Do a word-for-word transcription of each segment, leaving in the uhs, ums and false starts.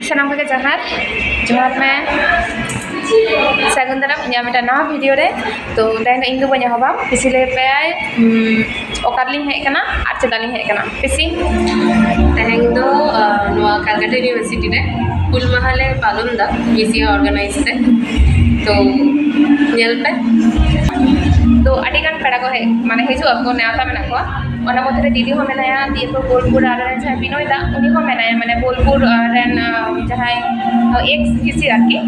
ᱥᱟᱱᱟᱢ ᱠᱚᱜᱮ ᱡᱚᱦᱟᱨ, ᱡᱚᱦᱟᱨ ᱢᱮ᱾ ᱥᱟᱹᱜᱩᱱ ᱫᱟᱨᱟᱢ ᱤᱧᱟᱹᱜ ᱢᱤᱫᱴᱟᱝ ᱱᱟᱣᱟ ᱵᱷᱤᱰᱤᱭᱳ ᱨᱮ᱾ ᱛᱚ ᱛᱮᱦᱮᱧ ᱫᱚ ᱤᱧ ᱜᱮ ᱵᱟᱹᱧ ᱮᱦᱚᱵᱟ, ᱠᱩᱥᱤ ᱞᱟᱹᱭ ᱯᱮᱭᱟᱭ, ᱩᱸ, ᱚᱠᱟ ᱨᱮᱞᱤᱧ ᱦᱮᱡ ᱟᱠᱟᱱᱟ ᱟᱨ ᱪᱮᱫᱟᱜ ᱞᱤᱧ ᱦᱮᱡ ᱟᱠᱟᱱᱟ᱾ ᱯᱤᱥᱤ? ᱛᱮᱦᱮᱧ ᱫᱚ, ᱟᱸ, ᱱᱚᱣᱟ ᱠᱟᱞᱠᱟᱴᱟ ᱤᱭᱩᱱᱤᱵᱷᱟᱨᱥᱤᱴᱤ ᱨᱮ ᱦᱩᱞ ᱢᱟᱦᱟ ᱞᱮ ᱯᱟᱞᱚᱱ ᱮᱫᱟ, ᱵᱤᱥᱤ ᱚᱨᱜᱟᱱᱟᱭᱤᱡᱽ ᱛᱮ᱾ ᱛᱚ ᱧᱮᱞ ᱯᱮ᱾ ᱛᱚ ᱟᱹᱰᱤ ᱜᱟᱱ ᱯᱮᱲᱟ ᱠᱚ ᱦᱮᱡ, ᱢᱟᱱᱮ ᱦᱤᱡᱩᱜ ᱟᱠᱚ, ᱱᱮᱣᱛᱟ ᱢᱮᱱᱟᱜ ᱠᱚᱣᱟ᱾ ᱚᱱᱟ ᱢᱚᱫᱽᱫᱷᱮ ᱨᱮ ᱫᱤᱫᱤ ᱦᱚᱸ ᱢᱮᱱᱟᱭᱟ, ᱫᱤᱭᱮ ᱯᱚᱨ ᱵᱳᱞᱯᱩᱨ ᱟᱞᱮ ᱨᱮᱱ ᱡᱟᱦᱟᱸᱭ ᱵᱤᱱᱚᱭ ᱫᱟ, ᱩᱱᱤ ᱦᱚᱸ ᱢᱮᱱᱟᱭᱟ, ᱢᱟᱱᱮ ᱵᱳᱞᱯᱩᱨ, ᱟᱸ, ᱨᱮᱱ, ᱟᱸ, ᱡᱟᱦᱟᱸᱭ, ᱟᱸ, ᱮᱠᱥ ᱠᱤᱥᱤ ᱟᱨᱠᱤ᱾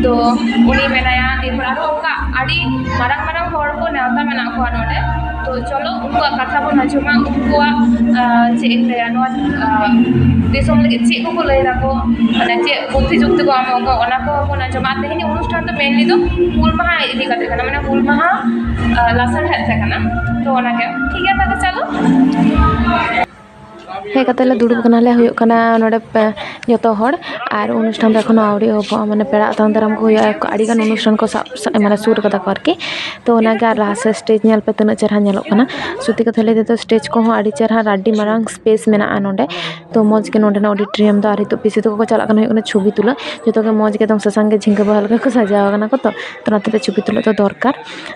ᱛᱚ ᱩᱱᱤ ᱢᱮᱱᱟᱭᱟ, ᱫᱤᱭᱮ ᱯᱚᱨ ᱟᱨᱦᱚᱸ ᱚᱱᱠᱟ ᱟᱹᱰᱤ ᱢᱟᱨᱟᱝ ᱢᱟᱨᱟᱝ ᱦᱚᱲ ᱠᱚ ᱱᱮᱣᱛᱟ ᱢᱮᱱᱟᱜ ᱠᱚᱣᱟ ᱱᱚᱰᱮ᱾ ᱛᱚ ᱪᱚᱞᱚ ᱩᱱᱠᱩᱣᱟᱜ ᱠᱟᱛᱷᱟ ᱵᱚᱱ ᱟᱸᱡᱚᱢᱟ, ᱩᱱᱠᱩᱣᱟᱜ, ᱟᱸ, ᱪᱮᱫ ᱤᱧ ᱞᱟᱹᱭᱟ, ᱱᱚᱣᱟ, ᱟᱸ, ᱫᱤᱥᱚᱢ ᱞᱟᱹᱜᱤᱫ ᱪᱮᱫ ᱠᱚᱠᱚ ᱞᱟᱹᱭ ᱫᱟᱠᱚ, ᱢᱟᱱᱮ ᱪᱮᱫ ᱵᱩᱫᱽᱫᱷᱤ ᱡᱩᱠᱛᱤ ᱠᱚ ᱮᱢᱚᱜ ᱠᱚ, ᱚᱱᱟ ᱠᱚᱦᱚᱸ ᱵᱚᱱ ᱟᱸᱡᱚᱢᱟ᱾ ᱛᱮᱦᱮᱧ ᱚᱱᱩᱥᱴᱷᱟᱱ ᱫᱚ ᱢᱮᱱᱞᱤ ᱫᱚ ᱦᱩᱞ ᱢᱟᱦᱟ ᱤᱫᱤ ᱠᱟᱛᱮ ᱠᱟᱱᱟ, ᱢᱟᱱᱮ ᱦᱩᱞ ᱢᱟᱦᱟ, ᱟᱸ, ᱞᱟᱥᱟᱲᱦᱮᱫ ᱛᱮ ᱠᱟᱱᱟ᱾ ᱛᱚ ᱚᱱᱟᱜᱮ ᱴᱷᱤᱠ ᱜᱮᱭᱟ, ᱛᱟᱦᱞᱮ ᱪᱚᱞᱚ᱾ ᱦᱮᱡ ᱠᱟᱛᱮ ᱞᱮ ᱫᱩᱲᱩᱵ ᱠᱟᱱᱟᱞᱮ, ᱦᱩᱭᱩᱜ ᱠᱟᱱᱟ ᱱᱚᱰᱮ ᱯᱮ-, ᱡᱚᱛᱚ ᱦᱚᱲ᱾ ᱟᱨ ᱚᱱᱩᱥᱴᱷᱟᱱ ᱫᱚ ᱮᱠᱷᱚᱱᱳ ᱟᱹᱣᱨᱤ ᱮᱦᱚᱵᱚᱜᱼᱟ, ᱢᱟᱱᱮ ᱯᱮᱲᱟ ᱟᱛᱟᱝ ᱫᱟᱨᱟᱢ ᱠᱚ ᱦᱩᱭᱩᱜᱼᱟ, ᱟᱹᱰᱤ ᱜᱟᱱ ᱚᱱᱩᱥᱴᱷᱟᱱ ᱠᱚ ᱥᱟᱵ, ᱥᱟᱵ, ᱢᱟᱱᱮ ᱥᱩᱨ ᱠᱟᱫᱟ ᱠᱚ ᱟᱨᱠᱤ᱾ ᱛᱚ ᱚᱱᱟᱜᱮ, ᱟᱨ ᱞᱟᱦᱟ ᱥᱮᱫ ᱥᱴᱮᱡᱽ ᱧᱮᱞ ᱯᱮ ᱛᱤᱱᱟᱹᱜ ᱪᱮᱦᱨᱟ ᱧᱮᱞᱚᱜ ᱠᱟᱱᱟ᱾ ᱥᱚᱛᱛᱤ ᱠᱟᱛᱷᱟ ᱞᱟᱹᱭ ᱛᱮᱫᱚ ᱥᱴᱮᱡᱽ ᱠᱚᱦᱚᱸ ᱟᱹᱰᱤ ᱪᱮᱦᱨᱟ, ᱟᱹᱰᱤ ᱢᱟᱨᱟᱝ ᱥᱯᱮᱥ ᱢᱮᱱᱟᱜᱼᱟ ᱱᱚᱰᱮ᱾ ᱛᱚ ᱢᱚᱡᱽ ᱜᱮ ᱱᱚᱰᱮᱱᱟᱜ ᱚᱰᱤᱴᱳᱨᱤᱭᱟᱢ ᱫᱚ᱾ ᱟᱨ ᱱᱤᱛᱚᱜ ᱯᱤᱥᱤ ᱛᱟᱠᱚ ᱠᱚ ᱪᱟᱞᱟᱜ ᱠᱟᱱᱟ, ᱦᱩᱭᱩᱜ ᱠᱟᱱᱟ ᱪᱷᱚᱵᱤ ᱛᱩᱞᱟᱹᱜ᱾ ᱡᱚᱛᱚ ᱜᱮ ᱢᱚᱡᱽ ᱜᱮ ᱮᱠᱫᱚᱢ ᱥᱟᱥᱟᱝ ᱜᱮ ᱡᱷᱤᱸᱠᱟᱹ ᱵᱟᱦᱟ ᱞᱮᱠᱟ ᱠᱚ ᱥᱟᱡᱟᱣ ᱠᱟᱱᱟ ᱠᱚ᱾ ᱛᱚ, ᱛᱚ ᱚᱱᱟ ᱦᱚᱛᱮᱡ ᱛᱮ ᱪᱷᱚᱵᱤ ᱛᱩᱞᱟᱹᱜ ᱫᱚ ᱫᱚᱨᱠᱟᱨ᱾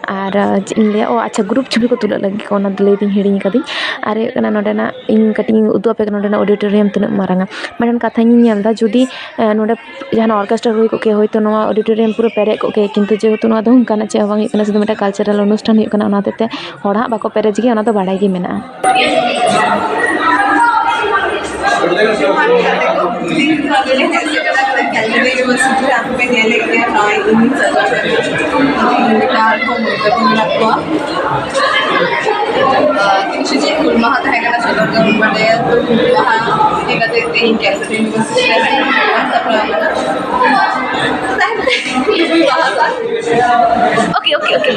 ᱟᱨ, ᱟᱨ ᱪᱮᱫ ᱤᱧ ᱞᱟᱹᱭᱟ, ᱚ ᱟᱪᱪᱷᱟ, ᱜᱨᱩᱯ ᱪᱷᱚᱵᱤ ᱠᱚ ᱛᱩᱞᱟᱹᱜ ᱞᱟᱹᱜᱤᱫ ᱠᱚ, ᱚᱱᱟ ᱫᱚ ᱞᱟᱹᱭ ᱫᱚᱧ ᱦᱤᱲᱤᱧ ᱠᱟᱫᱤᱧ᱾ ᱟᱨ ᱦᱩᱭᱩᱜ ᱠᱟᱱᱟ ᱱᱚᱰᱮᱱᱟᱜ, ᱤᱧ ᱠᱟᱹᱴᱤᱡ ᱤᱧ ᱩᱫᱩᱜ ᱟᱯᱮ ᱠᱟᱱᱟ ᱱᱚᱰᱮᱱᱟᱜ ᱚᱰᱤᱴᱳᱨᱤᱭᱟᱢ ᱛᱤᱱᱟᱹᱜ ᱢᱟᱨᱟᱝᱟ᱾ ᱢᱤᱫᱴᱮᱱ ᱠᱟᱛᱷᱟᱧ ᱧᱮᱞ ᱮᱫᱟ, ᱡᱩᱫᱤ, ᱮ, ᱱᱚᱰᱮ ᱡᱟᱦᱟᱱᱟᱜ ᱚᱨᱠᱮᱥᱴᱨᱟ ᱦᱩᱭ ᱠᱚᱜ ᱠᱮᱭᱟ, ᱦᱳᱭᱛᱳ ᱱᱚᱣᱟ ᱚᱰᱤᱴᱳᱨᱤᱭᱟᱢ ᱯᱩᱨᱟᱹ ᱯᱮᱨᱮᱡ ᱠᱚᱜ ᱠᱮᱭᱟ, ᱠᱤᱱᱛᱩ ᱡᱮᱦᱮᱛᱩ ᱱᱚᱣᱟ ᱫᱚ ᱚᱱᱠᱟᱱᱟᱜ ᱪᱮᱫ ᱦᱚᱸ ᱵᱟᱝ ᱦᱩᱭᱩᱜ ᱠᱟᱱᱟ, ᱥᱩᱫᱷᱩ ᱢᱤᱫᱴᱟᱝ ᱠᱟᱞᱪᱟᱨᱟᱞ ᱚᱱᱩᱥᱴᱷᱟᱱ ᱦᱩᱭᱩᱜ ᱠᱟᱱᱟ, ᱚᱱᱟ ᱦᱚᱛᱮᱡ ᱛᱮ ᱦᱚᱲ ᱦᱟᱸᱜ ᱵᱟᱠᱚ ᱯᱮᱨᱮᱡ ᱜᱮᱭᱟ, ᱚᱱᱟ ᱫᱚ ᱵᱟᱲᱟᱭ ᱜᱮ ᱢᱮᱱᱟᱜᱼᱟ᱾ ᱠᱟᱞᱠᱟᱴᱟ ᱤᱭᱩᱱᱤᱵᱷᱟᱨᱥᱤᱴᱤ ᱨᱮ ᱟᱯᱮ ᱯᱮ ᱧᱮᱞᱮᱫ ᱜᱮᱭᱟ, ᱱᱚᱜᱼᱚᱭ ᱤᱧ ᱥᱟᱡᱟᱣ ᱠᱟᱛᱮ ᱤᱧ ᱞᱮᱠᱟ ᱟᱨᱦᱚᱸ ᱢᱟᱹᱭ ᱛᱟᱠᱚ ᱢᱮᱱᱟᱜ ᱠᱚᱣᱟ᱾ ᱟᱨ ᱠᱤᱪᱷᱩ ᱪᱮᱫ ᱦᱩᱞ ᱢᱟᱦᱟ ᱛᱟᱦᱮᱸ ᱠᱟᱱᱟ, ᱥᱚᱫᱚᱨ ᱫᱚ ᱵᱟᱰᱟᱭᱟ, ᱛᱚ ᱦᱩᱞ ᱢᱟᱦᱟ ᱤᱫᱤ ᱠᱟᱛᱮ ᱛᱮᱦᱮᱧ ᱠᱟᱞᱠᱟᱴᱟ ᱤᱭᱩᱱᱤᱵᱷᱟᱨᱥᱤᱴᱤ ᱨᱮ ᱥᱟᱯᱲᱟᱣ ᱠᱟᱱᱟ᱾ ᱛᱟᱦᱮᱱ ᱯᱮ, ᱦᱩᱞ ᱢᱟᱦᱟ ᱥᱟᱶ᱾ Okay, okay, okay.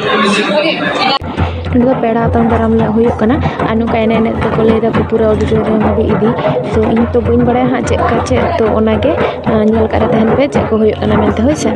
ᱱᱚᱸᱰᱮ ᱫᱚ ᱯᱮᱲᱟ ᱟᱛᱟᱝ ᱫᱟᱨᱟᱢ ᱞᱮ ᱦᱩᱭᱩᱜ ᱠᱟᱱᱟ᱾ ᱟᱨ ᱱᱚᱝᱠᱟ ᱮᱱᱮᱡ ᱮᱱᱮᱡ ᱛᱮᱠᱚ ᱞᱟᱹᱭ ᱫᱟᱠᱚ ᱯᱩᱨᱟᱹ ᱚᱰᱤᱴᱳᱨᱤᱭᱟᱢ ᱦᱟᱹᱵᱤᱡ ᱤᱫᱤ᱾ ᱛᱚ ᱤᱧ ᱛᱚ ᱵᱟᱹᱧ ᱵᱟᱲᱟᱭᱟ ᱦᱟᱸᱜ ᱪᱮᱫ ᱠᱟ ᱪᱮᱫ, ᱛᱚ ᱚᱱᱟᱜᱮ, ᱟᱸ, ᱧᱮᱞ ᱠᱟᱜ ᱨᱮ ᱛᱟᱦᱮᱱ ᱯᱮ ᱪᱮᱫ ᱠᱚ ᱦᱩᱭᱩᱜ ᱠᱟᱱᱟ ᱢᱮᱱᱛᱮ, ᱦᱳᱭ ᱥᱮ᱾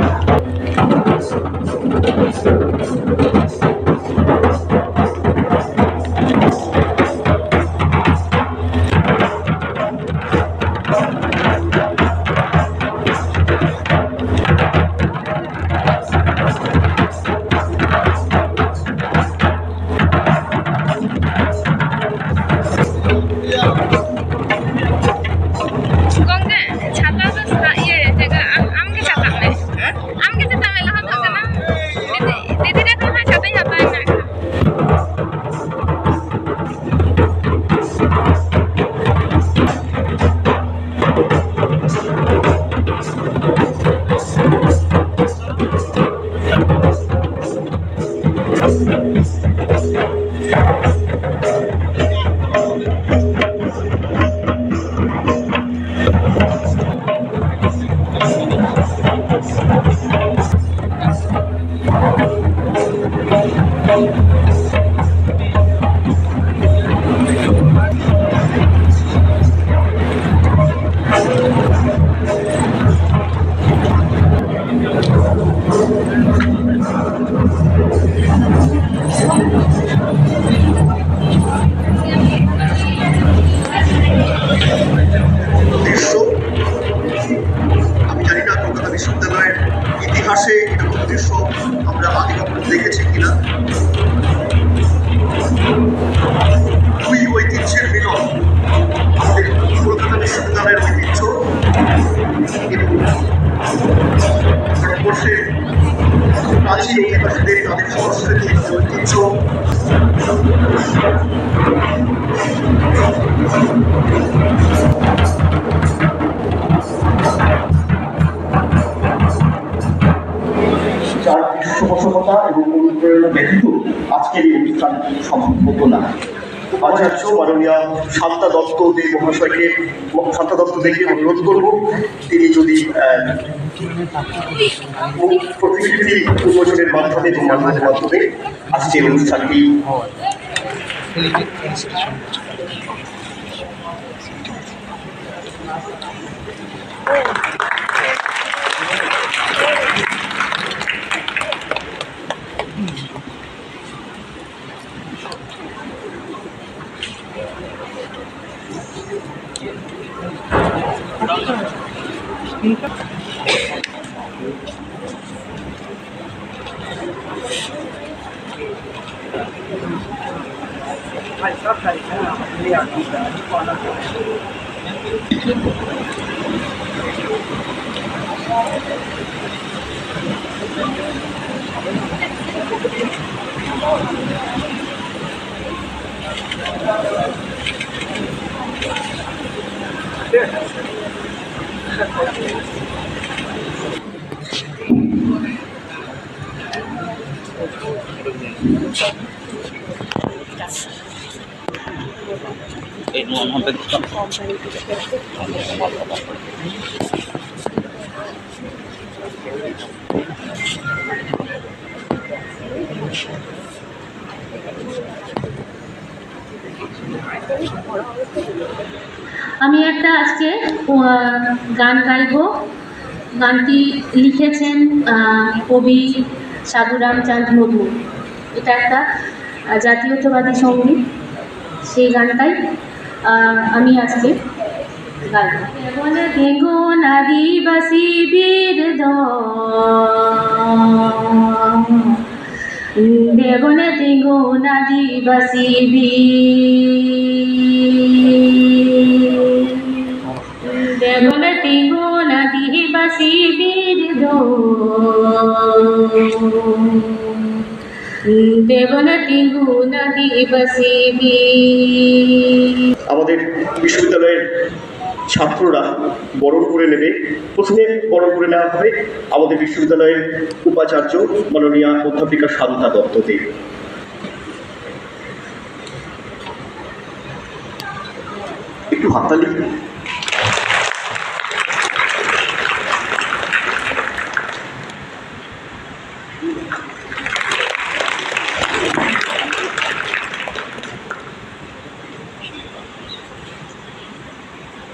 আমি জানি না কলকাতা বিশ্ববিদ্যালয়ের ইতিহাসে এরকম দৃশ্য আমরা আগে কখনো দেখেছি কিনা। দুই ঐতিহ্যের মিলন, আমাদের কলকাতা বিশ্ববিদ্যালয়ের ঐতিহ্য এবং ভারতবর্ষের প্রাচীন অধিবাসীদের তাদের সংস্কৃতি, তাদের ঐতিহ্য। যার পৃষ্ঠপোষকতা এবং অনুপ্রেরণা ব্যতীত আজকের এই অনুষ্ঠান সম্ভব হতো না। উপাচার্য মাননীয় শান্তা দত্ত দে মহাশয়কে, শান্তা দত্ত দেকে অনুরোধ করব, তিনি যদি, আহ, প্রতিকৃতি উন্মোচনের মাধ্যমে এবং মানবতার মাধ্যমে আজকের অনুষ্ঠানটি আমি একটা আজকে, আহ, গান গাইবো। গানটি লিখেছেন, আহ, কবি সাধুরাম চাঁদ মুর্মু। এটা একটা, আহ, জাতীয়তাবাদী সঙ্গীত। সেই গানটাই, আহ, আমি আজকে গাইবো। ᱟᱹᱫᱤᱵᱟᱹᱥᱤ ᱵᱤᱨ ᱫᱚ ᱫᱮᱵᱚᱱᱮ ᱛᱤᱸᱜᱩᱱ ᱟᱹᱫᱤᱵᱟᱹᱥᱤ ᱵᱤᱨ᱾ ᱫᱮᱵᱚᱱᱮ ᱛᱤᱸᱜᱩᱱ ᱟᱹᱫᱤᱵᱟᱹᱥᱤ ᱵᱤᱨ ᱫᱚ᱾ ᱫᱮᱵᱚᱱᱮ ᱛᱤᱸᱜᱩᱱ ᱟᱹᱫᱤᱵᱟᱹᱥᱤ ᱵᱤᱨ। আমাদের বিশ্ববিদ্যালয়ের ছাত্ররা বরণ করে নেবে। প্রথমে বরণ করে নেওয়া হবে আমাদের বিশ্ববিদ্যালয়ের উপাচার্য মাননীয়া অধ্যাপিকা শান্তা দত্তকে। একটু হাততালি।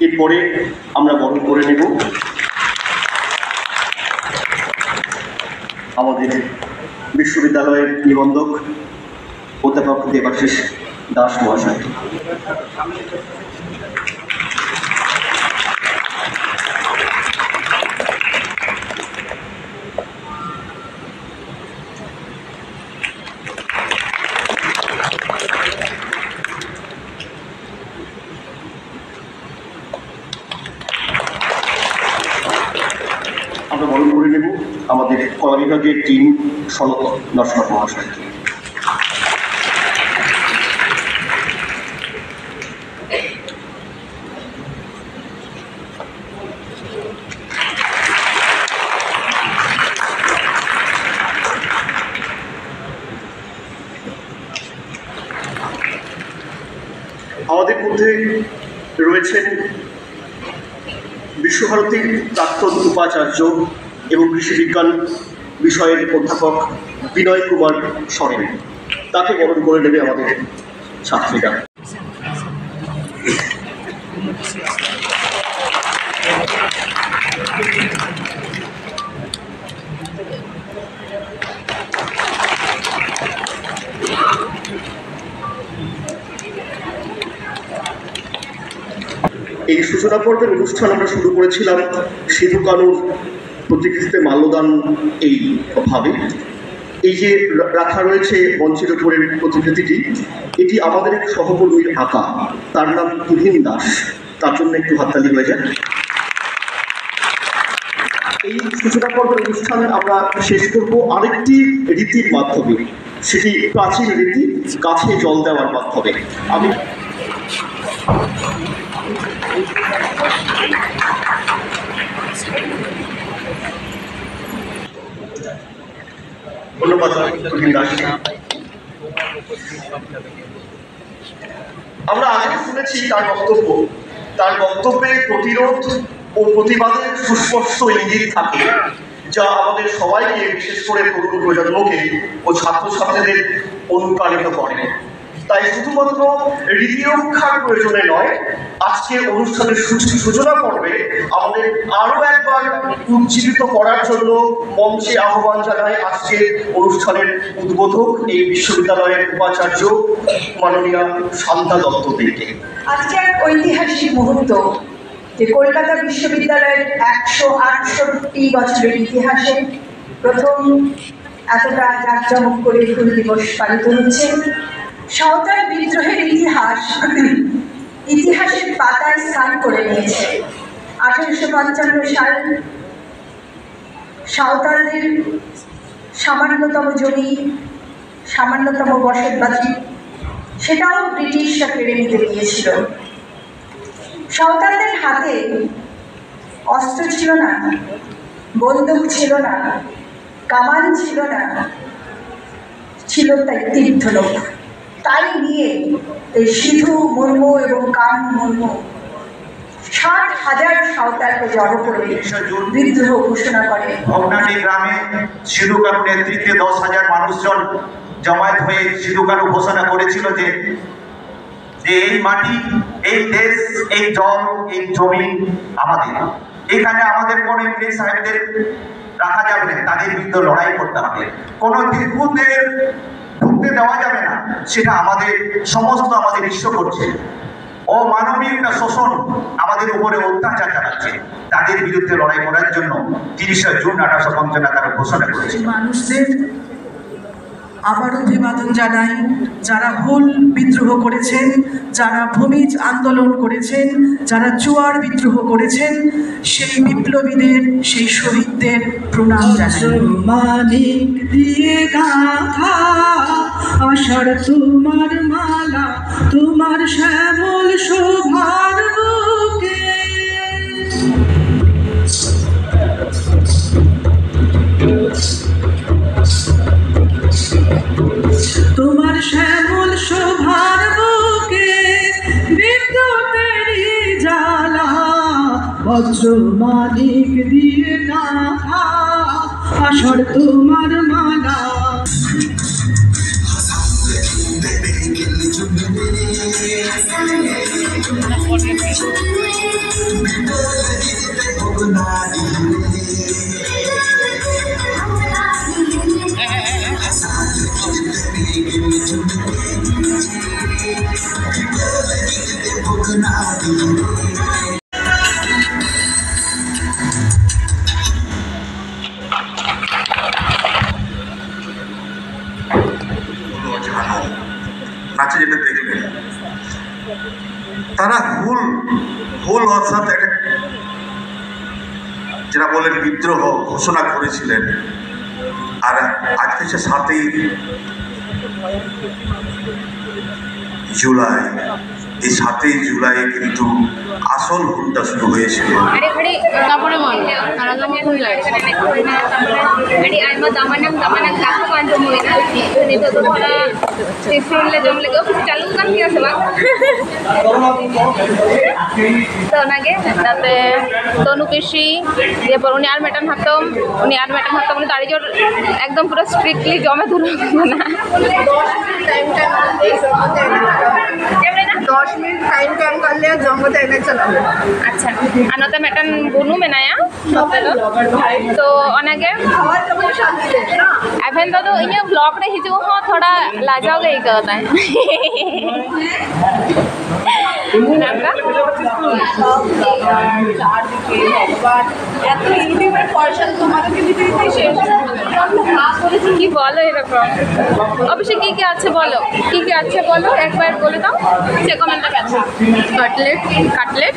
এরপরে আমরা বরণ করে নেব আমাদের বিশ্ববিদ্যালয়ের নিবন্ধক অধ্যাপক দেবাশিস দাস মহাশয়। আমরা বরণ করে নেব আমাদের কলা বিভাগের ডিন সনৎ নস্কর মহাশয়কে। আমাদের মধ্যে রয়েছেন বিশ্বভারতীর প্রাক্তন উপাচার্য এবং কৃষি বিজ্ঞান বিষয়ের অধ্যাপক বিনয় কুমার সরেন। তাকে বরণ করে নেবে আমাদের ছাত্রীরা। এই সূচনা পর্বের অনুষ্ঠান আমরা শুরু করেছিলাম সিধু কানুর প্রতিকৃতিতে মাল্যদান এই ভাবে। এই যে রা- রাখা রয়েছে মঞ্চের উপরের প্রতিকৃতিটি, এটি আমাদের এক সহকর্মীর আঁকা। তার নাম তুহিন দাস। তার জন্য একটু হাততালি হয়ে যায়। এই সূচনা পর্বের অনুষ্ঠান আমরা শেষ করব আরেকটি রীতির মাধ্যমে। সেটি প্রাচীন রীতি, গাছে জল দেওয়ার মাধ্যমে। আমি ধন্যবাদ তুহিন দাসকে। আমরা আগে শুনেছি তার বক্তব্য। তার বক্তব্যে প্রতিরোধ ও প্রতিবাদের সুস্পষ্ট ইঙ্গিত থাকে, যা আমাদের সবাইকে, বিশেষ করে তরুণ প্রজন্মকে ও ছাত্রছাত্রীদের অনুপ্রাণিত করে। তাই শুধুমাত্র রীতি রক্ষার প্রয়োজনে নয়, আজকে অনুষ্ঠানের সূচ- সূচনা পর্বে আমাদের আরও একবার উজ্জীবিত করার জন্য মঞ্চে আহ্বান জানাই আজকের অনুষ্ঠানের উদ্বোধক, এই বিশ্ববিদ্যালয়ের উপাচার্য মাননীয়া শান্তা দত্ত দেকে। আজকে এক ঐতিহাসিক মুহূর্ত, যে কলকাতা বিশ্ববিদ্যালয়ের একশো আটষট্টি বছরের ইতিহাসে প্রথম এতটা জাঁকজমক করে হুল দিবস পালিত হচ্ছে। সাঁওতাল বিদ্রোহের ইতিহাস ইতিহাসের পাতায় স্থান করে নিয়েছে। আঠারোশো পঞ্চান্ন সাল সাঁওতালদের সামান্যতম জমি, সামান্যতম বসতবাড়ি, সেটাও ব্রিটিশরা কেড়ে নিতে গিয়েছিল। সাঁওতালদের হাতে অস্ত্র ছিল না, বন্দুক ছিল না, কামান ছিল না, ছিল তাই তীর ধনুক। তাই নিয়ে এই সিধু মুর্মু এবং কানু মুর্মু ষাট হাজার সাঁওতালকে জড়ো করে বিদ্রোহ ঘোষণা করে। ভগ্নাটি গ্রামে সিধু কানুর নেতৃত্বে দশ হাজার মানুষজন জমায়েত হয়ে সিধু কানু ঘোষণা করেছিল যে, যে এই মাটি, এই দেশ, এই জল, এই জমি আমাদের। এখানে আমাদের কোনো ইংরেজ সাহেবদের রাখা যাবে না, তাদের বিরুদ্ধে লড়াই করতে হবে। কোনো হিন্দুদের ঢুকতে দেওয়া যাবে না, সেটা আমাদের সমস্ত আমাদের বিশ্ব করছে। অমানবিক একটা শোষণ আমাদের উপরে অত্যাচার চালাচ্ছে, তাদের বিরুদ্ধে লড়াই করার জন্য তিরিশে জুন আঠারোশো পঞ্চান্ন তারা ঘোষণা করেছে। মানুষদের আবার অভিবাদন জানাই, যারা হুল বিদ্রোহ করেছেন, যারা ভূমিজ আন্দোলন করেছেন, যারা চুয়াড় বিদ্রোহ করেছেন, সেই বিপ্লবীদের, সেই শহীদদের প্রণাম জানাই। মানিক দিয়ে গাঁথা আষাঢ় তোমার মালা, তোমার শ্যামল শোভার বুকে। তোমার শ্যামল শোভার বুকে বিদ্যুতেরই জ্বালা, বজ্র মানিক দিয়ে গাঁথা আষাঢ় তোমার মালা। নাচে যেটা দেখলেন, তারা হুল, হুল অর্থাৎ একটা, যেটা বলেন, বিদ্রোহ ঘোষণা করেছিলেন। আর আজকে সে সাতই জুলাই, এই সাতই জুলাই কিন্তু আসল হুলটা শুরু হয়েছিল। তারপরে বল, ᱛᱟᱨᱟ ᱫᱚ ᱢᱚᱛᱚ ᱞᱟᱹᱭ᱾ ᱟᱹᱰᱤ ᱟᱭᱢᱟ ᱫᱟᱢᱟᱱᱟᱝ ᱫᱟᱢᱟᱱᱟᱝ ᱠᱟᱛᱷᱟ ᱠᱚ ᱟᱸᱡᱚᱢ ᱦᱩᱭᱱᱟ᱾ ᱱᱤᱛᱚᱜ ᱫᱚ ᱛᱷᱚᱲᱟ ᱥᱤᱥᱴᱩᱞ ᱞᱮ ᱡᱚᱢ ᱞᱮᱜᱮ᱾ ᱪᱟᱹᱞᱩ ᱠᱟᱱ ᱜᱮᱭᱟ ᱥᱮ ᱵᱟᱝ? ᱛᱚ ᱚᱱᱟᱜᱮ ᱛᱟᱯᱮ ᱛᱚᱱᱩ ᱯᱤᱥᱤ, ᱫᱤᱭᱮᱯᱚᱨ ᱩᱱᱤ ᱟᱨ ᱢᱤᱫᱴᱟᱝ ᱦᱟᱛᱚᱢ, ᱩᱱᱤ ᱟᱨ ᱢᱤᱫᱴᱟᱝ ᱦᱟᱛᱚᱢ, ᱩᱱᱤ ᱫᱚ ᱟᱹᱰᱤ ᱡᱳᱨ ᱮᱠᱫᱚᱢ ᱯᱩᱨᱟᱹ ᱥᱴᱨᱤᱠᱴᱞᱤ ᱡᱚᱢᱮ ᱫᱷᱩᱨᱟᱹᱣ ᱠᱟᱱᱟ᱾ ᱫᱚᱥ ᱢᱤᱱᱤᱴ ᱴᱟᱭᱤᱢ ᱠᱚ ᱮᱢ ᱠᱟᱜ ᱞᱮᱭᱟ, ᱡᱚᱢ ᱠᱟᱛᱮ ᱮᱱᱮᱡ ᱪᱟᱞᱟᱜ ᱦᱩᱭᱩᱜᱼᱟ᱾ ᱟᱪᱪᱷᱟ, ᱟᱨ ᱱᱚᱛᱮ ᱢᱤᱫᱴᱟᱝ ᱵᱩᱱᱩ ᱢᱮᱱᱟᱭᱟ᱾ ᱱᱚᱛᱮ ᱫᱚ᱾ ᱛᱚ ᱚᱱᱟᱜᱮ ᱮᱵᱷᱮᱱ ᱫᱚ ᱤᱧᱟᱹᱜ ᱵᱞᱚᱜ ᱨᱮ ᱦᱤᱡᱩᱜ ᱦᱚᱸ ᱛᱷᱚᱲᱟ ᱞᱟᱡᱟᱣ ᱜᱮ ᱟᱹᱭᱠᱟᱹᱣ ᱫᱟᱭ᱾ ᱚᱱᱠᱟ। কি বলো এরকম? অবশ্যই কি কি আছে বলো, কি কি আছে বলো, একবার বলে দাও। যে কমেন্টটা আছে। কাটলেট। কাটলেট।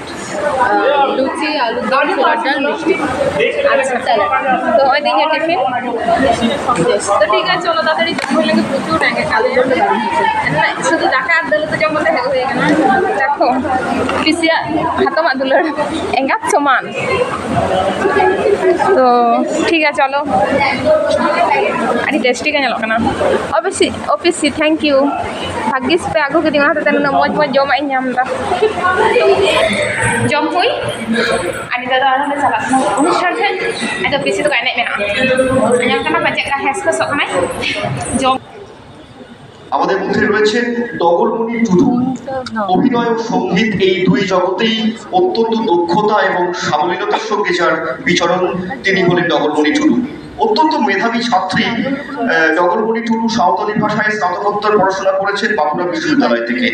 আহ, লুচি, আলুর দম, ছোলার ডাল, মিষ্টি। আচ্ছা, চলো। তো ওই দিকে টিফিন। তো ঠিক আছে, চলো তাড়াতাড়ি, জম হয়ে গেলে প্রচুর ব্যাঙের কালো। না, শুধু ডাকা আর দলে তো জম হতে হয়ে গেল। দেখো, পিসিয়া হাতমা দুলার এঙ্গাত সমান। তো ঠিক আছে, চলো। ᱟᱹᱰᱤ ᱴᱮᱥᱴᱤ ᱜᱮ ᱧᱮᱞᱚᱜ ᱠᱟᱱᱟ᱾ ᱚᱵᱤᱥᱤ, ᱚᱯᱤᱥᱤ, thank you। ᱵᱷᱟᱜᱤᱥ ᱯᱮ ᱟᱹᱜᱩ ᱠᱤᱫᱤᱧᱟ, ᱚᱱᱟ ᱦᱚᱛᱮᱡ ᱛᱮ ᱱᱩᱱᱟᱹᱜ ᱢᱚᱡᱽ ᱢᱚᱡᱽ ᱡᱚᱢᱟᱜ ᱤᱧ ᱧᱟᱢ ᱮᱫᱟ᱾ ᱡᱚᱢ ᱦᱩᱭ, ᱟᱨ ᱱᱤᱛᱚᱜ ᱫᱚ ᱟᱨᱦᱚᱸ ᱞᱮ ᱪᱟᱞᱟᱜ ᱠᱟᱱᱟ ᱚᱱᱩᱥᱴᱷᱟᱱ ᱴᱷᱮᱱ᱾ ᱱᱤᱛᱚᱜ ᱵᱮᱥᱤ ᱫᱚ ᱮᱱᱮᱡ ᱢᱮᱱᱟᱜᱼᱟ᱾ ᱧᱮᱞ ᱠᱟᱱᱟ ᱯᱟᱪᱮᱫ ᱦᱮᱥ ᱠᱚᱥᱚᱜ ᱠᱟᱱᱟᱭ᱾ ᱡᱚᱢ᱾ আমাদের মধ্যে রয়েছেন ডগরমণি টুডু। অভিনয় ও সঙ্গীত, এই দুই জগতেই অত্যন্ত দক্ষতা এবং সাবলীলতার সঙ্গে যার বিচরণ, তিনি হলেন ডগরমণি টুডু। অত্যন্ত মেধাবী ছাত্রী, আহ, ডগরমণি টুডু সাঁওতালি ভাষায় স্নাতকোত্তর পড়াশোনা করেছেন বাঁকুড়া বিশ্ববিদ্যালয় থেকে।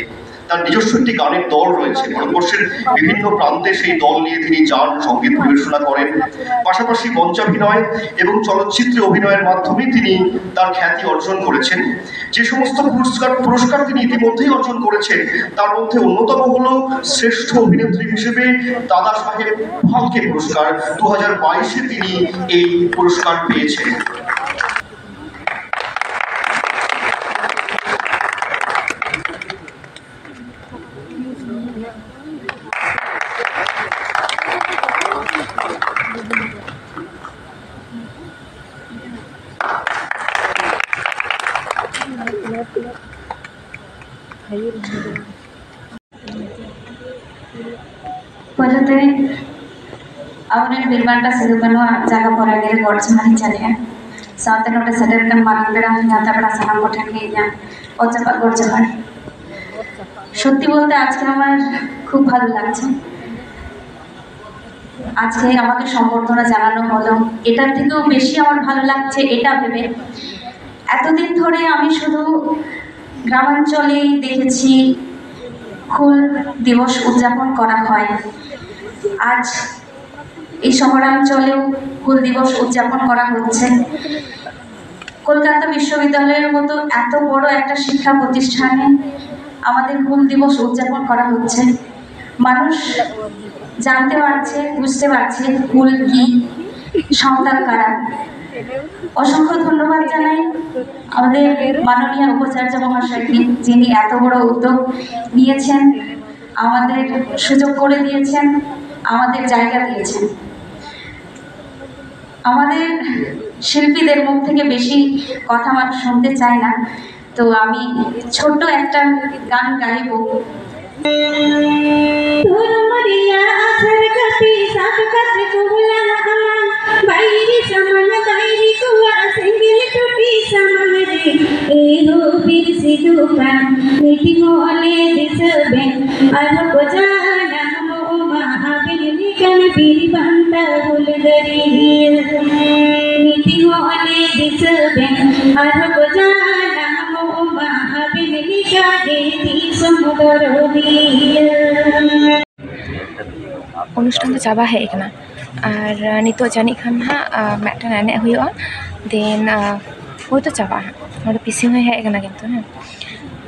তার নিজস্ব একটি গানের দল রয়েছে, ভারতবর্ষের বিভিন্ন প্রান্তে সেই দল নিয়ে তিনি যান, সঙ্গীত পরিবেশনা করেন। পাশাপাশি মঞ্চাভিনয় এবং চলচ্চিত্রে অভিনয়ের মাধ্যমে তিনি তার খ্যাতি অর্জন করেছেন। যে সমস্ত পুরস্কার পুরস্কার তিনি ইতিমধ্যেই অর্জন করেছেন, তার মধ্যে অন্যতম হল শ্রেষ্ঠ অভিনেত্রী হিসেবে দাদা সাহেব ফালকে পুরস্কার। দু হাজার বাইশে তিনি এই পুরস্কার পেয়েছেন। ᱯᱳᱭᱞᱳ ᱛᱮ ᱟᱵᱚᱨᱮᱱ ᱵᱤᱨ ᱵᱟᱱᱴᱟ ᱥᱤᱫᱩ ᱠᱟᱹᱱᱦᱩᱣᱟᱜ ᱡᱟᱸᱜᱟ ᱯᱚᱨᱟᱜᱤ ᱨᱮ ᱜᱚᱰ ᱡᱚᱦᱟᱨ ᱤᱧ ᱪᱟᱞᱮᱜᱼᱟ᱾ ᱥᱟᱶᱛᱮ ᱱᱚᱰᱮ ᱥᱮᱴᱮᱨ ᱟᱠᱟᱱ ᱢᱟᱨᱟᱝ ᱯᱮᱲᱟ, ᱱᱮᱣᱛᱟ ᱯᱮᱲᱟ ᱥᱟᱱᱟᱢ ᱠᱚᱴᱷᱮᱱ ᱜᱮ ᱤᱧᱟᱹᱜ ᱚᱛ ᱡᱟᱯᱟᱜ ᱜᱚᱰ ᱡᱚᱦᱟᱨ᱾ সত্যি বলতে আজকে আমার খুব ভালো লাগছে। আজকে আমাকে সম্বর্ধনা জানানো হলো, এটার থেকেও বেশি আমার ভালো লাগছে এটা ভেবে। এতদিন ধরে আমি শুধু গ্রামাঞ্চলেই দেখেছি হুল দিবস উদযাপন করা হয়। আজ এই শহরাঞ্চলেও হুল দিবস উদযাপন করা হচ্ছে। কলকাতা বিশ্ববিদ্যালয়ের মতো এত বড় একটা শিক্ষা প্রতিষ্ঠানে আমাদের হুল দিবস উদযাপন করা হচ্ছে। মানুষ জানতে পারছে, বুঝতে পারছে হুল কি, সাঁওতাল কারা। অসংখ্য ধন্যবাদ জানাই আমাদের মাননীয় উপাচার্য মহাশয়কে, যিনি এত বড় উদ্যোগ নিয়েছেন, আমাদের সুযোগ করে দিয়েছেন, আমাদের জায়গা দিয়েছেন। আমাদের শিল্পীদের মুখ থেকে বেশি কথা মানুষ শুনতে চায় না, তো আমি ছোট্ট একটা গান গাইব। ᱫᱷᱚᱨᱚᱢ ᱨᱮᱭᱟᱜ ᱟᱥᱟᱨ ᱠᱟᱹᱯᱤ ᱥᱟᱵ ᱠᱟᱛᱮ ᱠᱚ ᱞᱟᱦᱟᱜᱼᱟ᱾ ᱵᱟᱭᱨᱤ ᱥᱟᱢᱟᱝ ᱵᱟᱭᱨᱤ ᱠᱚᱣᱟᱜ ᱥᱮᱸᱜᱮᱞ ᱴᱩᱴᱤ ᱥᱟᱢᱟᱝ ᱨᱮ, ᱮ ᱦᱳ ᱵᱤᱨ ᱥᱤᱫᱩ ᱠᱟᱹᱱᱦᱩ, ᱢᱤᱫ ᱢᱚᱱᱮ ᱫᱤᱥᱟᱹ ᱵᱮᱱ ᱟᱨᱦᱚᱸ ᱠᱚ ᱡᱟᱱᱟᱢᱚᱜ ᱢᱟ ᱟᱵᱮᱱ ᱞᱮᱠᱟᱱ ᱵᱤᱨ ᱵᱟᱱᱴᱟ ᱦᱩᱞᱜᱟᱹᱨᱤᱭᱟᱹ᱾ ᱢᱤᱫ ᱢᱚᱱᱮ ᱫᱤᱥᱟᱹ ᱵᱮᱱ ᱟᱨᱦᱚᱸ ᱠᱚ ᱡᱟᱱᱟᱢᱚᱜ ᱢᱟ ᱟᱵᱮᱱ ᱞᱮᱠᱟ ᱜᱮ ᱫᱤᱥᱚᱢ ᱫᱚᱨᱚᱫᱤᱭᱟᱹ᱾ ᱚᱱᱩᱥᱴᱷᱟᱱ ᱫᱚ ᱪᱟᱵᱟ ᱦᱮᱡ ᱟᱠᱟᱱᱟ, ᱟᱨ ᱱᱤᱛᱚᱜ ᱡᱟᱹᱱᱤᱡ ᱠᱷᱟᱱ ᱦᱟᱸᱜ ᱢᱤᱫᱴᱟᱝ ᱮᱱᱮᱡ ᱦᱩᱭᱩᱜᱼᱟ, ᱫᱮᱱ ᱦᱳᱭᱛᱳ ᱪᱟᱵᱟᱜᱼᱟ ᱦᱟᱸᱜ᱾ ᱱᱚᱰᱮ ᱯᱤᱥᱤ ᱦᱚᱸᱭ ᱦᱮᱡ ᱟᱠᱟᱱᱟ ᱠᱤᱱᱛᱩ, ᱦᱮᱸ,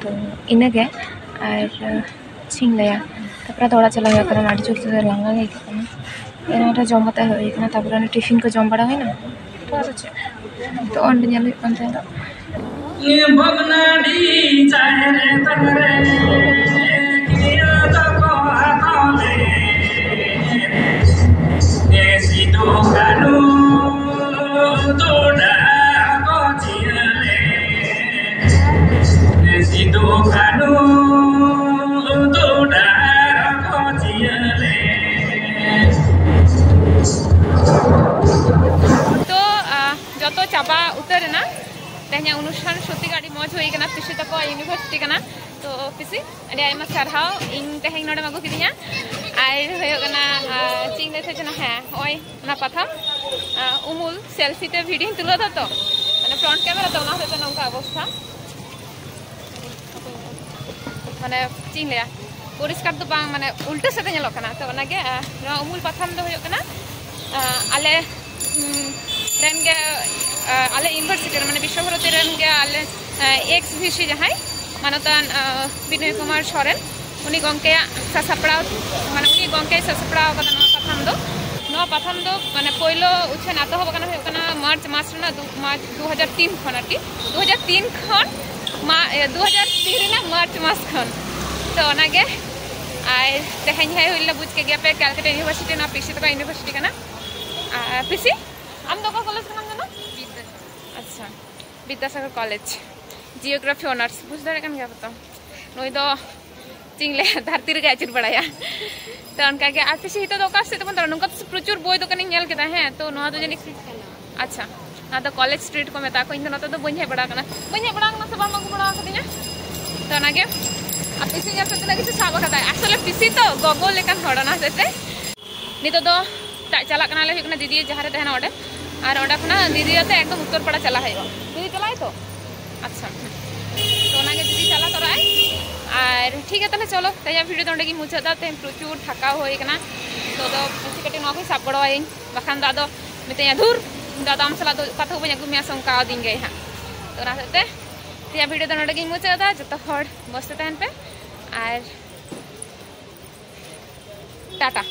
ᱛᱚ ᱤᱱᱟᱹᱜᱮ᱾ ᱟᱨ ᱪᱮᱫ ᱤᱧ ᱞᱟᱹᱭᱟ, ᱛᱟᱨᱯᱚᱨᱮ ᱟᱫᱚ ᱚᱲᱟᱜ ᱪᱟᱞᱟᱣ ᱦᱩᱭᱩᱜ ᱠᱟᱱᱟ, ᱟᱹᱰᱤ ᱡᱳᱨ ᱛᱮ ᱞᱟᱸᱜᱟ ᱜᱮ ᱟᱹᱭᱠᱟᱹᱜ ᱠᱟᱱᱟ᱾ ᱮᱱᱟᱝ ᱨᱮ ᱡᱚᱢ ᱠᱟᱛᱮ ᱦᱮᱡ ᱦᱩᱭ ᱠᱟᱱᱟ, ᱛᱟᱨᱯᱚᱨᱮ ᱚᱱᱮ ᱴᱤᱯᱷᱤᱱ ᱠᱚ ᱡᱚᱢ ᱵᱟᱲᱟ ᱦᱩᱭᱱᱟ, ᱛᱚ ᱟᱫᱚ ᱪᱮᱫ, ᱛᱚ ᱚᱸᱰᱮ ᱧᱮᱞ ᱦᱩᱭᱩᱜ ᱠᱟᱱ ᱛᱟᱦᱮᱸ ᱫᱚ᱾ ᱵᱷᱚᱜᱽᱱᱟᱰᱤ ᱪᱟᱭᱨᱮ ᱛᱟᱢᱨᱮ ᱠᱤᱭᱟᱹ ᱫᱚᱠᱚ ᱦᱟᱛᱟᱣ ᱞᱮ᱾ ᱮ ᱥᱤᱫᱩ ᱠᱟᱹᱱᱦᱩ ᱫᱚᱰᱟ ᱠᱚ ᱪᱤᱭᱟᱹ ᱞᱮ᱾ ᱮ ᱥᱤᱫᱩ ᱠᱟᱹᱱᱦᱩ ᱫᱚᱰᱟ ᱠᱚ ᱪᱤᱭᱟᱹ ᱞᱮ᱾ ᱛᱚ, ᱟ, ᱡᱚᱛᱚ ᱪᱟᱵᱟ ᱩᱛᱟᱹᱨ ᱮᱱᱟ᱾ ᱛᱮᱦᱮᱧᱟᱜ ᱚᱱᱩᱥᱴᱷᱟᱱ ᱥᱚᱛᱤ ᱜᱮ ᱟᱹᱰᱤ ᱢᱚᱡᱽ ᱦᱩᱭ ᱠᱟᱱᱟ, ᱯᱤᱥᱤ ᱛᱟᱠᱚᱣᱟᱜ ᱤᱭᱩᱱᱤᱵᱷᱟᱨᱥᱤᱴᱤ ᱠᱟᱱᱟ᱾ ᱛᱚ ᱯᱤᱥᱤ, ᱟᱹᱰᱤ ᱟᱭᱢᱟ ᱥᱟᱨᱦᱟᱣ ᱤᱧ ᱛᱮᱦᱮᱧ ᱱᱚᱰᱮᱢ ᱟᱹᱜᱩ ᱠᱤᱫᱤᱧᱟ᱾ ᱟᱨ ᱦᱩᱭᱩᱜ ᱠᱟᱱᱟ, ᱟᱨ, ᱪᱮᱫ ᱤᱧ ᱞᱟᱹᱭ ᱛᱟᱦᱮᱸ ᱠᱟᱱᱟ, ᱦᱮᱸ, ᱱᱚᱜᱼᱚᱭ ᱚᱱᱟ ᱯᱟᱛᱷᱟᱢ, ᱟᱨ, ᱩᱢᱩᱞ ᱥᱮᱞᱯᱷᱤ ᱛᱮ ᱵᱷᱤᱰᱤᱭᱳᱧ ᱛᱩᱞᱟᱹᱣ ᱫᱟ ᱛᱚ, ᱢᱟᱱᱮ ᱯᱷᱨᱚᱱᱴ ᱠᱮᱢᱮᱨᱟ ᱛᱚ, ᱚᱱᱟ ᱦᱚᱛᱮᱡ ᱛᱮ ᱱᱚᱝᱠᱟ ᱚᱵᱚᱥᱛᱷᱟ᱾ ᱢᱟᱱᱮ ᱪᱮᱫ ᱤᱧ ᱞᱟᱹᱭᱟ, ᱯᱚᱨᱤᱥᱠᱟᱨ ᱫᱚ ᱵᱟᱝ, ᱢᱟᱱᱮ ᱩᱞᱴᱟᱹ ᱥᱮᱫ ᱮ ᱧᱮᱞᱚᱜ ᱠᱟᱱᱟ᱾ ᱛᱚ ᱚᱱᱟᱜᱮ, ᱟᱨ, ᱱᱚᱣᱟ ᱩᱢᱩᱞ ᱯᱟᱛᱷᱟᱢ ᱫᱚ ᱦᱩᱭᱩᱜ ᱠᱟᱱᱟ, ᱟᱨ, ᱟᱞᱮ, ᱩᱢ, ᱨᱮᱱ ᱜᱮ, ᱟᱨ, ᱟᱞᱮ ᱤᱭᱩᱱᱤᱵᱷᱟᱨᱥᱤᱴᱤ ᱨᱮ, ᱢᱟᱱᱮ ᱵᱤᱥᱥᱚ ᱵᱷᱟᱨᱚᱛᱤ ᱨᱮᱱ ᱜᱮ ᱟᱞᱮ, ᱟᱨ, ᱮᱠᱥ ᱵᱷᱤᱥᱤ ᱡᱟᱦᱟᱸᱭ ᱢᱟᱱᱚᱛᱟᱱ, ᱟᱨ, ᱵᱤᱱᱚᱭ ᱠᱩᱢᱟᱨ ᱥᱚᱨᱮᱱ, ᱩᱱᱤ ᱜᱚᱢᱠᱮᱭᱟᱜ ᱥᱟᱥᱟᱯᱲᱟᱣ, ᱢᱟᱱᱮ ᱩᱱᱤ ᱜᱚᱢᱠᱮᱭ ᱥᱟᱥᱟᱯᱲᱟᱣ ᱠᱟᱫᱟ ᱱᱚᱣᱟ ᱯᱟᱛᱷᱟᱢ ᱫᱚ᱾ ᱱᱚᱣᱟ ᱯᱟᱛᱷᱟᱢ ᱫᱚ ᱢᱟᱱᱮ ᱯᱳᱭᱞᱳ ᱩᱪᱷᱟᱹᱱ ᱮᱛᱚᱦᱚᱵ ᱟᱠᱟᱱᱟ ᱦᱩᱭᱩᱜ ᱠᱟᱱᱟ ᱢᱟᱨᱪ ᱢᱟᱥ ᱨᱮᱱᱟᱜ ᱫᱩ, ᱢᱟᱨᱪ ᱫᱩ ᱦᱟᱡᱟᱨ ᱛᱤᱱ ᱠᱷᱚᱱ ᱟᱨᱠᱤ, ᱫᱩ ᱦᱟᱡᱟᱨ ᱛᱤᱱ ᱠᱷᱚᱱ ᱢᱟ, ᱮ, ᱫᱩ ᱦᱟᱡᱟᱨ ᱛᱤᱱ ᱨᱮᱱᱟᱜ ᱢᱟᱨᱪ ᱢᱟᱥ ᱠᱷᱚᱱ᱾ ᱛᱚ ᱚᱱᱟᱜᱮ, ᱟᱨ ᱛᱮᱦᱮᱧ ᱦᱮᱡ ᱦᱩᱭ ᱞᱮᱱᱟ, ᱵᱩᱡᱽ ᱠᱮᱫ ᱜᱮᱭᱟ ᱯᱮ ᱠᱮᱞᱠᱟᱴᱟ ᱤᱭᱩᱱᱤᱵᱷᱟᱨᱥᱤᱴᱤ, ᱱᱚᱣᱟ ᱯᱤᱥᱤ ᱛᱟᱠᱚ ᱤᱭᱩᱱᱤᱵᱷᱟᱨᱥᱤᱴᱤ ᱠᱟᱱᱟ᱾ ᱟᱨ ᱯᱤᱥᱤ, ᱟᱢ ᱫᱚ ᱚᱠᱟ ᱠᱚᱞᱮᱡᱽ ᱠᱟᱱᱟᱢ ᱡᱮᱱᱚ? ᱟᱪᱪᱷᱟ, ᱵᱤᱫᱽᱫᱟᱥᱟᱜᱚᱨ ᱠᱚᱞᱮᱡᱽ, ᱡᱤᱭᱳᱜᱨᱟᱯᱷᱤ ᱚᱱᱟᱨᱥ᱾ ᱵᱩᱡᱽ ᱫᱟᱲᱮᱭᱟᱜ ᱠᱟᱱ ᱜᱮᱭᱟ ᱯᱮ ᱛᱚ, ᱱᱩᱭ ᱫᱚ ᱪᱮᱫ ᱤᱧ ᱞᱟᱹᱭᱟ, ᱫᱷᱟᱹᱨᱛᱤ ᱨᱮᱜᱮ ᱟᱹᱪᱩᱨ ᱵᱟᱲᱟᱭᱟ᱾ ᱛᱚ ᱚᱱᱠᱟᱜᱮ, ᱟᱨ ᱯᱤᱥᱤ ᱱᱤᱛᱚᱜ ᱫᱚ ᱚᱠᱟ ᱥᱮᱫ ᱛᱮᱵᱚᱱ ᱫᱟᱬᱟᱱᱟ? ᱱᱚᱝᱠᱟ ᱛᱮ ᱯᱨᱚᱪᱩᱨ ᱵᱳᱭ ᱫᱚᱠᱟᱱᱤᱧ ᱧᱮᱞ ᱠᱮᱫᱟ, ᱦᱮᱸ, ᱛᱚ ᱱᱚᱣᱟ ᱫᱚ ᱡᱟᱹᱱᱤᱡ, ᱟᱪᱪᱷᱟ, ᱱᱚᱣᱟ ᱫᱚ ᱠᱚᱞᱮᱡᱽ ᱥᱴᱨᱤᱴ ᱠᱚ ᱢᱮᱛᱟᱜᱼᱟ ᱠᱚ᱾ ᱤᱧ ᱫᱚ ᱱᱚᱛᱮ ᱫᱚ ᱵᱟᱹᱧ ᱦᱮᱡ ᱵᱟᱲᱟ ᱟᱠᱟᱱᱟ, ᱵᱟᱹᱧ ᱦᱮᱡ ᱵᱟᱲᱟ ᱟᱠᱟᱱᱟ ᱥᱮ ᱵᱟᱢ ᱟᱹᱜᱩ ᱵᱟᱲᱟ ᱟᱠᱟᱫᱤᱧᱟ᱾ ᱛᱚ ᱚᱱᱟᱜᱮ, ᱟᱨ ᱯᱤᱥᱤ ᱧᱮᱞ ᱯᱮ ᱛᱤᱱᱟᱹᱜ ᱠᱤᱪᱷᱩ ᱥᱟᱵ ᱟᱠᱟᱫᱟᱭ, ᱟᱥᱚᱞᱮ ᱯᱤᱥᱤ ᱛᱚ ᱜᱚᱜᱚ ᱞᱮᱠᱟᱱ ᱦᱚᱲ, ᱚᱱᱟ ᱦᱚᱛᱮᱡ ᱛᱮ᱾ ᱱᱤᱛᱚᱜ ᱫᱚ ᱪᱟ-, ᱪᱟᱞᱟᱜ ᱠᱟᱱᱟᱞᱮ ᱦᱩᱭᱩᱜ ᱠᱟᱱᱟ ᱫᱤᱫᱤ ᱡᱟᱦᱟᱸ ᱨᱮ ᱛᱟᱦᱮᱱᱟ ᱚᱸᱰᱮ, ᱟᱨ ᱚᱸᱰᱮ ᱠᱷᱚᱱᱟᱜ ᱫᱤᱫᱤ ᱟᱛᱮ ᱮᱠᱫᱚᱢ ᱩᱛᱛᱚᱨ ᱯᱟᱲᱟ ᱪᱟᱞᱟᱜ ᱦᱩᱭᱩᱜᱼᱟ᱾ ᱫᱤᱫᱤ ᱪᱟᱞᱟᱜ ᱟᱭ ᱛᱚ? ᱟᱪᱪᱷᱟ, ᱛᱚ ᱚᱱᱟᱜᱮ ᱫᱤᱫᱤ ᱪᱟᱞᱟᱜ ᱛᱚᱨᱟᱜ ᱟᱭ᱾ ᱟᱨ ᱴᱷᱤᱠ ᱜᱮᱭᱟ, ᱛᱟᱦᱞᱮ ᱪᱚᱞᱚ, ᱛᱮᱦᱮᱧᱟᱜ ᱵᱷᱤᱰᱤᱭᱳ ᱫᱚ ᱚᱸᱰᱮ ᱜᱤᱧ ᱢᱩᱪᱟᱹᱫ ᱫᱟ᱾ ᱛᱮᱦᱮᱧ ᱯᱨᱚᱪᱩᱨ ᱛᱷᱟᱠᱟᱣ ᱦᱩᱭ ᱠᱟᱱᱟ, ᱱᱤᱛᱚᱜ ᱫᱚ ᱯᱤᱥᱤ ᱠᱟᱹᱴᱤᱡ ᱱᱚᱣᱟ ᱠᱚᱧ ᱥᱟᱵ ᱜᱚᱲᱚ ᱟᱭᱟᱹᱧ, ᱵᱟᱠᱷᱟᱱ ᱫᱚ ᱟᱫᱚ ᱢᱤᱛᱟᱹᱧᱟ, "ᱫᱷᱩᱨ, ᱤᱧ ᱫᱚ ᱟᱫᱚ ᱟᱢ ᱥᱟᱞᱟᱜ ᱫᱚ ᱚᱠᱟ ᱛᱮᱦᱚᱸ ᱵᱟᱹᱧ ᱟᱹᱜᱩ ᱢᱮᱭᱟ ᱥᱮ ᱚᱱᱠᱟ ᱟᱹᱫᱤᱧ ᱜᱮᱭ ᱦᱟᱸᱜ᱾" ᱛᱚ ᱚᱱᱟ ᱦᱚᱛᱮᱡ ᱛᱮ ᱛᱮᱦᱮᱧᱟᱜ ᱵᱷᱤᱰᱤᱭᱳ ᱫᱚ ᱱᱚᱸᱰᱮ ᱜᱤᱧ ᱢᱩᱪᱟᱹᱫ ᱫᱟ᱾ ᱡᱚᱛᱚ ᱦᱚᱲ ᱢᱚᱡᱽ ᱛᱮ ᱛᱟᱦᱮᱱ ᱯᱮ, ᱟᱨ ᱴᱟᱴᱟ᱾